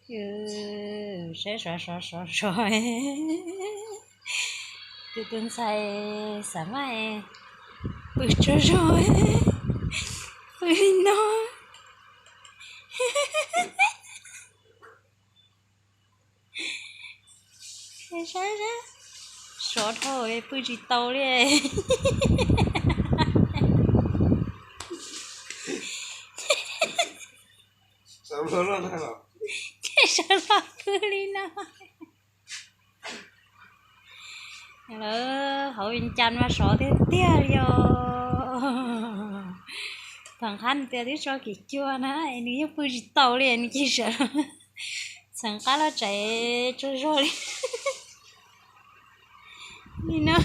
Saib sov sov sov sov, tus tus ntxhais xav mas pw tsaug zog, pw li no. Saib, sov dhau pw tsis tau li. Ces sawv los pw li no. Lawv hauv Vias Cas mas sov tiag tiag li os. Thaum nqab nws tias twb tso kiv cuag na es nws yeej pw tsis tau li, nws cia li sawv txheev qab los tsev tsaug zog li. Li no.